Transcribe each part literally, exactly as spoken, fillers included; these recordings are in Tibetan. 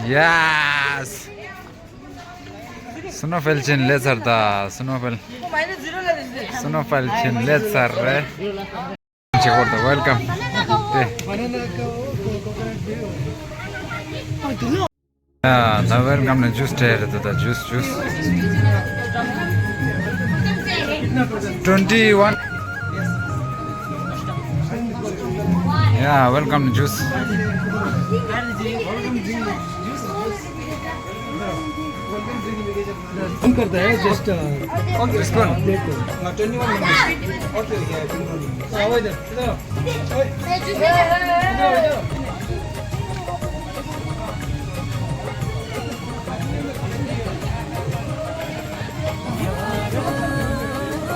Yes. Snowfall ཆེན་ལེ་ཚར་ད། Snowfall. Snowfall ཆེན་ལེ་ཚར་རེད། ཆེ་བོར་ད། Welcome. ཏེ། ཡ་ད་welcome ནི་ཇུས་སྤྲད་རེད་ད། ཇུས་ཇུས། Twenty one. Yeah, welcome ནི་ཇུས། हम करता है just। ओके, इसको ना। देखो। हाँ, twenty one number. Okay, okay, twenty one number. आवाज दे।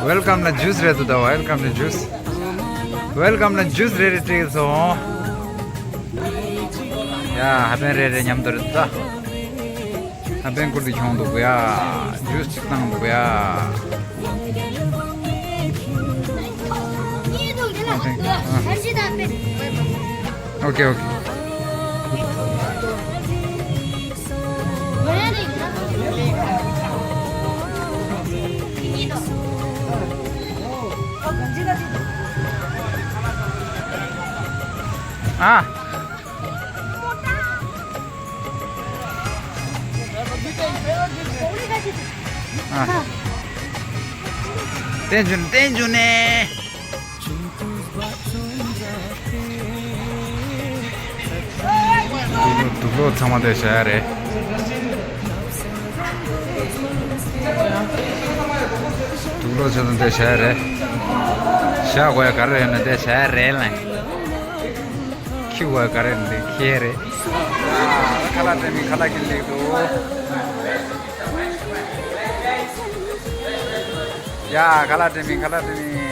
Welcome ལ་ཇུས་རེད་འདུག་ད། Welcome ལ་ཇུས། Welcome ལ་ཇུས་རེ་རེ་སྤྲད་སོང་། ཡ། ཧ་པན་རེ་རེ་མཉམ་དུ་རེད་ད། ཧ་པན་ཀུར་དེ་ཁྱོང་འདུག་ཡ། ཇུས་གཅིག་བཏང་འདུག་ཡ། ཨོ་ཁེ། ཨོ་ཁེ། ཨ། ཨ། བསྟན་འགྱུར་བསྟན་འགྱུར་ནས། དུག་ལོག་དུག་ལོག་ཚང་མ་དེ་བྱ་ཡ་རེད། དུག་ལོག་ཚང་མ་དེ་བྱ་ཡ་རེད། བྱ་དགོས་ཡ་ག་རེ་ཡོད་ན་དེ་བྱ་ཡ་རེད་ལ། ཁྱི་བ་ག་རེ་འདི་ཁྱེད་རེད། ཁ་ལག་སྤྲད་མི་ཁ་ལག་ཁྱེར་སླེབས་འདུག་ཡ། ཁ་ལག་སྤྲད་མི་ཁ་ལག་སྤྲད་མི།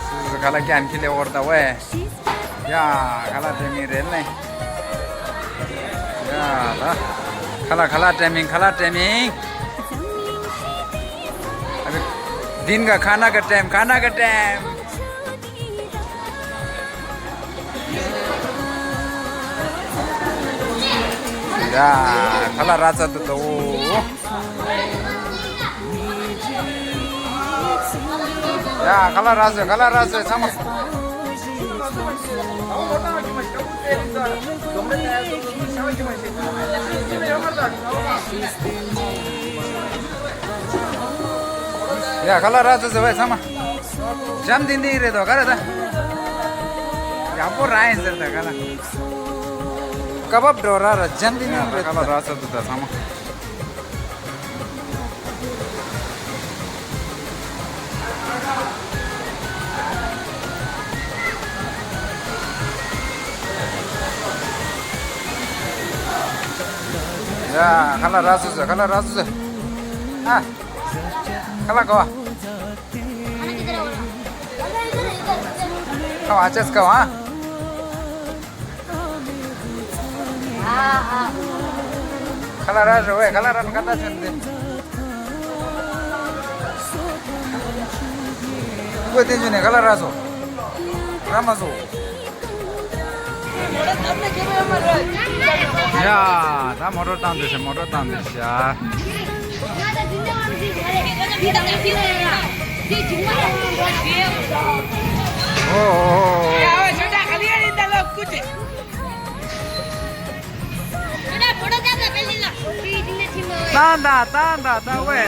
སུ་སུ་ཁ་ལག་ཁྱེར་སླེབས་འོར་ད་ཝེ། ཡ། ཁ་ལག་སྤྲད་མི་རེད་ལེ། ཡ་ད། ཁ་ལག་ཁ་ལག་སྤྲད་མི་ཁ་ལག་སྤྲད་མི། ཨ་བི། དིན་ག་ཁ་ན་ག་ཏྲེམ་ཁ་ན་ག་ཏྲེམ། ཡ། ཁ་ལག་རག་ཚར་འདུག་ད། ཡ། ཁ་ལག་རག་སོང་། ཁ་ལག་རག་སོང་། ཚང་མ། ཡ། ཁ་ལག་རག་སོང་ཟེར་བས་ཚང་མ། འཇམ་ཐིང་ཐིང་རེད་དོ། ག་རེ་ད། ཡག་པོ་རག་ཡིན་ཟེར་ད་ག་ལ། ཀ་བབ་འགྲོ་ར་ར་འཇམ་ཐིང་ཐིང་རེད། ཁ་ལག་རག་ཚར་འདུག་ད་ཚང་མ། ཡ། ཁ་ལག་རག་སོང་ཟེར། ཁ་ལག་རག་སོང་ཟེར། ཨ། ཁ་ལག་གོ། ཁ་བ་ཅེས་ཀ་བ། ཁ་ལག་རག་རེད་བས། ཁ་ལག་རག་མི་ཁ་ཏ་ཆེན་དེ། ཀོས་བསྟན་འགྱུར་ནས་ཁ་ལག་རག་སོང་། རག་མ་སོང་། ཡ། ད་མོ་ཊ་བཏང་འདུག་ཤག་མོ་ཊ་བཏང་འདུག་ཤག་ཨོ་ཨོ་ཨོ། བཏང་ད་བཏང་ད་བཏང་ཝེ།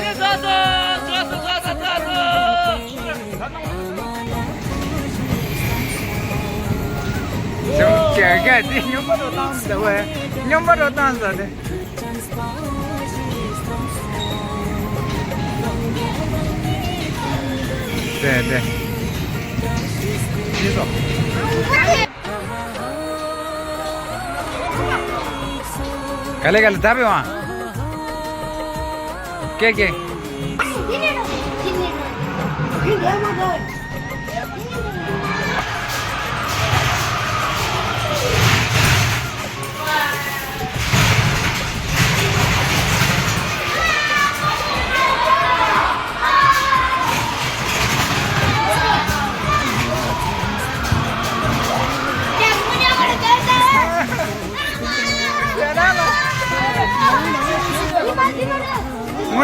ཅུང་ཀྱག་ཀྱག་དེ་སྨྱོན་པ་རུ་བཏང་ཟེར་བས། སྨྱོན་པ་རུ་བཏང་ཟེར་དེ། དེ་དེ། ཡིན་སོ། ག་ལེ་ག་ལེ་ད་བེ་ཝང་། ཀེ་ཀེ།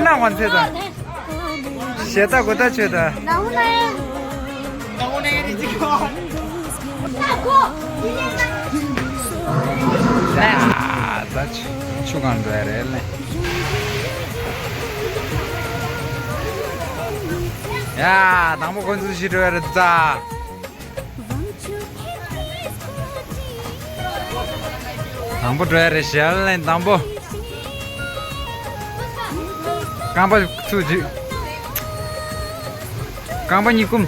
ན་ཝན་ཚེ་ད། ཞེ་ད་གོ་ད་ཆོད་ད། ད་ཆུ་གང་འགྲོ་ཡ་རེད་ལེ། ཡ། དང་པོ་ཁོ་ཚོ་ཤི་འགྲོ་ཡ་རེད་ད། དང་པོ་འགྲོ་ཡ་རེད་ཞལ་ལན་དང་པོ། རྐང་པ་ཚུགས་གཅིག་རྐང་པ་གཉིས་བསྐུམ།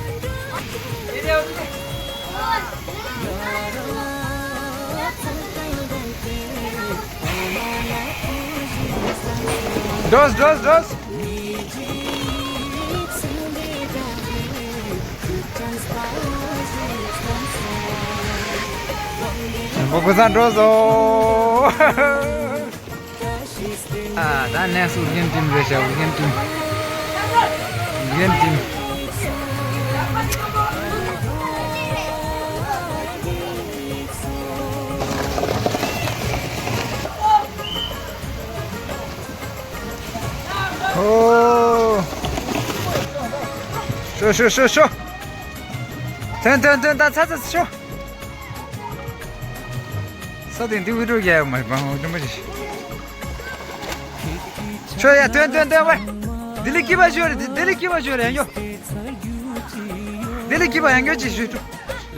འགྲོས་འགྲོས་འགྲོས། ཆེན་པོ་ཀུ་ས་འགྲོ་སོང་། ཨ། ད་ནེག་སི་ཨུ་རྒྱན་ཊིམ་རེད་ཤག་ཨུ་རྒྱན་ཊིམ། ཨུ་རྒྱན་ཊིམ། ཨོ། ཤོ་ཤོ་ཤོ་ཤོ། ཐོན་ཐོན་ཐོན། ད་ཚ་ཚ་ཤོ། ས་སྟེང་འདི་ཝི་ཌིའོ་རྒྱག་ཡོད་མ་རེད་པ། འོ་དྲན་པ་ཞིག་ཤོ་ཡ། ཐོན་ཐོན་ཐོན་ཝེ། ལྡི་ལི་སྐྱིད་པ་ཤོ་རེད། ལྡི་ལི་སྐྱིད་པ་ཤོ་རེད་ཡང་ཡོ། ལྡི་ལི་སྐྱིད་པ་ཡང་ཡོ་ཅིག་ཤོ།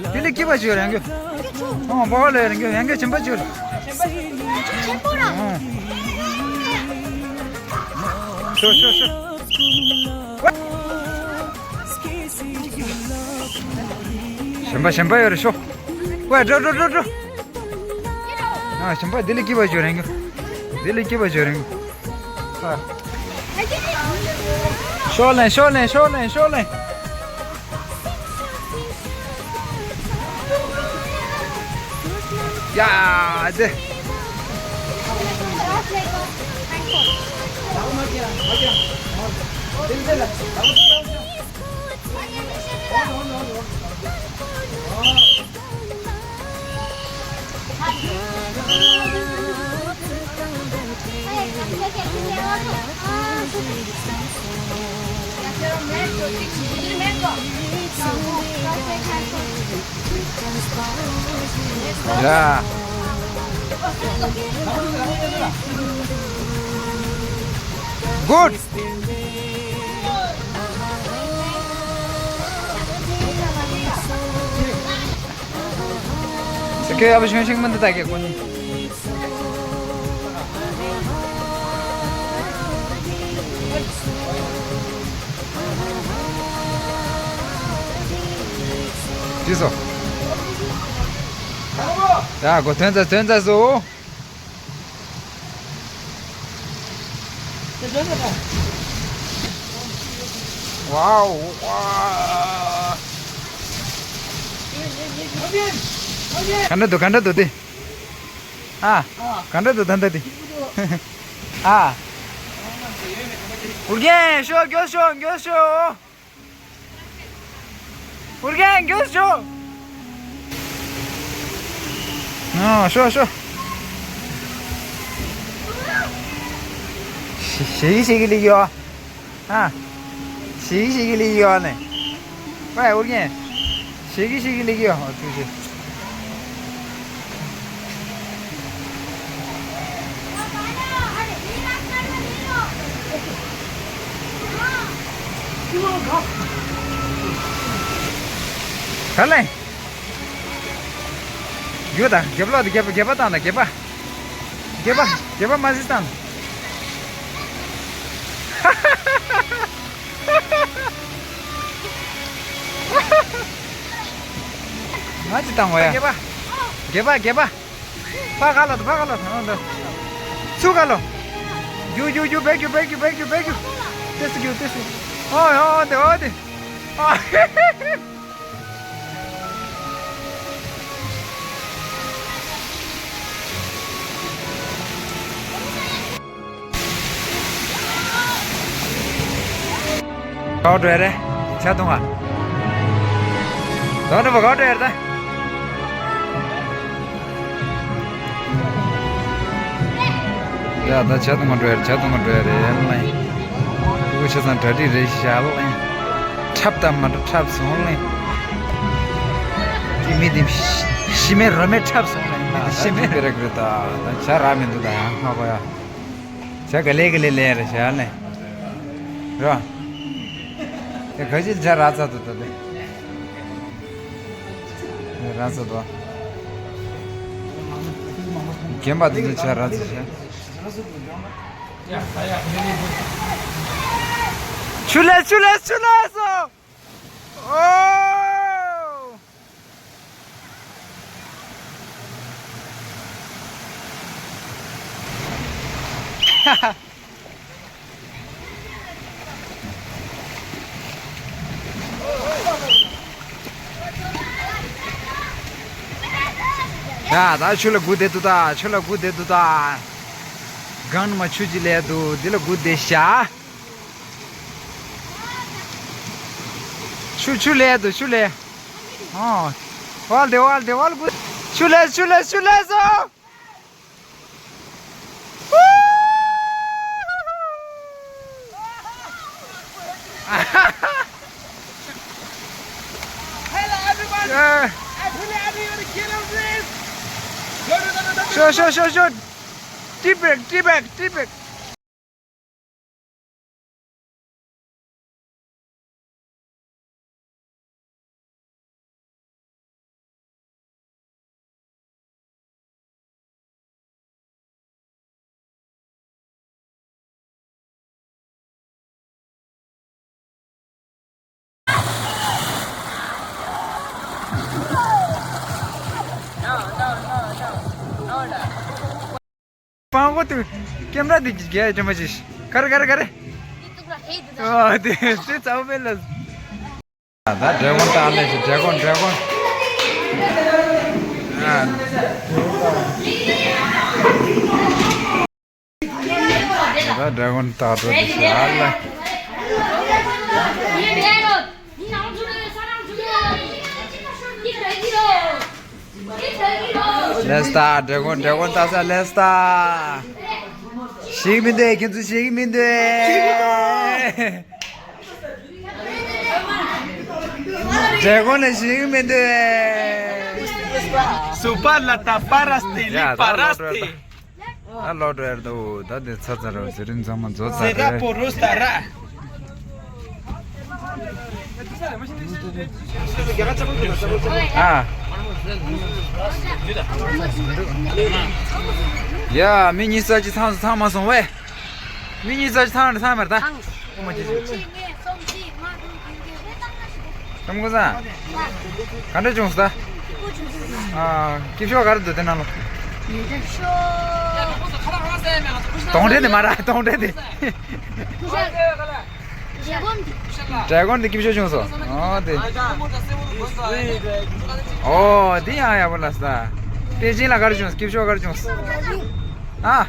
ལྡི་ལི་སྐྱིད་པ་ཤོ་རེད་ཡང་ཡོ། ཨོ་པ་ལ་ཡང་ཡོ་ཡང་ཡོ་ཆེན་པོ་ཤོ་རེད། ཆེན་པོ་ར། ཨོ། ཤོ་ཤོ་ཤོ། གཞན་པ་གཞན་པ་ཡོད་རེད་ཤོ། ཝེ་འགྲོ་འགྲོ་འགྲོ་འགྲོ། ཨ། གཞན་པ་ལྡི་ལི་སྐྱིད་པ་ཤོ་རེད་ཡང་ཡོ། ལྡི་ལི་སྐྱིད་པ་ཤོ་རེད་ཡང་ཡོ། ཨ། ཤོ་ལེན་ཤོ་ལེན་ཤོ་ལེན་ཤོ་ལེན། ཡ་དེ། Yeah. Good. ཁྱོད་ཡག་པོ་ཤོང་ཤིང་མི་འདུག་ད་ཀྱེ་ཁོ་གཉིས། ཅི་སོ། ཡ་གོ་ཐོན་ཚ་ཐོན་ཚ་སོ། ཝའོ། ཝའོ། ག་འདྲ་འདུག་ག་འདྲ་འདུག་དེ། ཨ། ག་འདྲ་འདུག་ད་ལྟ་དེ། ཨ། ཨུ་རྒྱན་ཤོག་མགྱོགས་ཤོག་མགྱོགས་ཤོག་ཨུ་རྒྱན་མགྱོགས་ཤོག་ཨ། ཤོག་ཤོག་ཞེ་གི་ཞེ་གི་ལི་ཡོ། ཨ། ཞེ་གི་ཞེ་གི་ལི་ཡོ་ནས། ཝེ་ཨུ་རྒྱན། ཞེ་གི་ཞེ་གི་ལི་ཡོ། ཨོ་ཐུགས་རྗེ་ཆེ། ག་ལེ། རྒྱུ་དང་རྒྱབ་ལོག་དེ་རྒྱབ་རྒྱབ་པ་བཏང་དང་རྒྱབ་པ། རྒྱབ་པ་རྒྱབ་པ་མ་ཟིག་བཏང་། ང་ཅི་བཏང་བ་ཡ། རྒྱབ་པ། རྒྱབ་པ་རྒྱབ་པ། ཕ་ག་ལ་དུ་ཕ་ག་ལ་དུ་ཨང་དུ། ཚུ་ག་ལོ། རྒྱུ་རྒྱུ་རྒྱུ་བེ་རྒྱུ་བེ་རྒྱུ་བེ་རྒྱུ་བེ་རྒྱུ། ཏེ་སི་རྒྱུ་ཏེ་སི། ཨོ་ཨོ་དེ་ཨོ་དེ། ཨ། ག་བ་འགྲོ་ཡ་རེད། ཇ་འཐུང་ང་། ད་འགྲོ་བ་ག་བ་འགྲོ་ཡ་རེད་ད། ཡ་ད་ཇ་འཐུང་ང་འགྲོ་ཡ་རེད། ཇ་འཐུང་ང་འགྲོ་ཡ་རེད་ལ། ཁ་སང་གྲ་སྒྲིག་རེད་ཤག་ལ། འཁྲབ་དང་མ་འཁྲབ་འཁྲབ་སོང་ལ། དེ་མི་དེ་ཤི་མེད་རོ་མེད་འཁྲབ་སོང་ལ། ཤི་མེད་རེད་རེད། ད་ད་ཇ་རག་མི་འདུག་ད་ཡང་ཧ་གོ་ཡ། ཇ་ག་ལེ་ག་ལེ་ལེ་རེད་ཤག་ལ། རོ། དེ་ག་ཅི་ཇ་རག་ཚར་འདུག་ད་དེ། རག་ཚར་འདུག་རྒན་པ་དེ་ཚོ་ཇ་རག་ཚར་ཤག་ཆུ་ལས་ཆུ་ལས་ཆུ་ལས་སོ། ཨོ། ཡ་ད་ཆུ་ལ་སྒུག་བསྡད་འདུག་ད། ཆུ་ལ་སྒུག་བསྡད་འདུག་ད། སྒང་ནས་མར་ཆུ་ཅིག་སླེབས་འདུག་འདི་ལ་སྒུག་བསྡད་ཤག་ཆུ་ཆུ་ལས་འདུག་ཆུ་ལས། ཨོ། ཝལ་དེ་ཝལ་དེ་ཝལ་གུ། ཆུ་ལས་ཆུ་ལས་ཆུ་ལས་སོ། Hello everybody. Yeah. I really, I really wanna kill him, please. Go, go, go, go, go. Sure, sure, sure, sure. Tea break, tea break, tea break. སྤང་གོ་དུ་ཀེམ་ར་དེ་རྒྱལ་ཅན་མ་ཅིག་ག་རེ་ག་རེ་ག་རེ། ཨོ་དེ་དེ་ཚ་བོ་མེད་ལ། ད་ཌེ་གོན་བཏགས་ལེ་ཞིག་ཌེ་གོན་ཌེ་གོན། ད་ཌེ་གོན་བཏགས་འགྲོ་དེ་ཞིག་ཨ་ལ། ལེ་སྟ་ཌེ་གོན་ཌེ་གོན་བཏགས་ས་ལེ་སྟ། ཞིག་མི་འདུག་ཁྱེད་ཚོ་ཞིག་མི་འདུག་ཌེ་གོན་ནས་ཞིག་མི་འདུག་སུ་པར་ལ་ད་པར་སྟེ་ལི་པར་སྟེ། ཨ་ལོ་ཏྲེར་དུ་ད་དེ་ཚ་ཚ་རོ་ཟེར་རིན་ཚང་མ་མཛོ་ཚ་ཟེ་ར་རེད། པོ་རུ་སྟ་ར། ཨ། ཡ་མི་གཉིས་ས་ཅི་ཚང་ཚང་མ་སོང་བས། མི་གཉིས་ས་ཅི་ཚང་ཚང་མར་ད། ཨོ་མ་ཅི་ཅི། ཀྲམ་ཀོ་ས། ག་འདྲ་བྱུང་ས། ཨ། སྐྱིད་ཤོག་ག་རེ་འདུག་དེ་ནང་ལོ། གདོང་འདྲེ་དེ་མ་ར་གདོང་འདྲེ་དེ། ཌེ་གོན་འདི་སྐྱིད་ཤོག་བྱུང་སོ། ཨོ་དེ། ཨོ་དེ་ཡང་ཡག་པོ་ལ་ས། པེ་ཅིན་ལ་ག་རེ་བྱུང་སྐྱིད་ཤོག་ག་རེ་བྱུང་ཨ།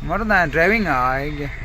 མོ་རོ་དང་ཌ་རའི་ཝིང་ཨ་ཡིན་གྱི།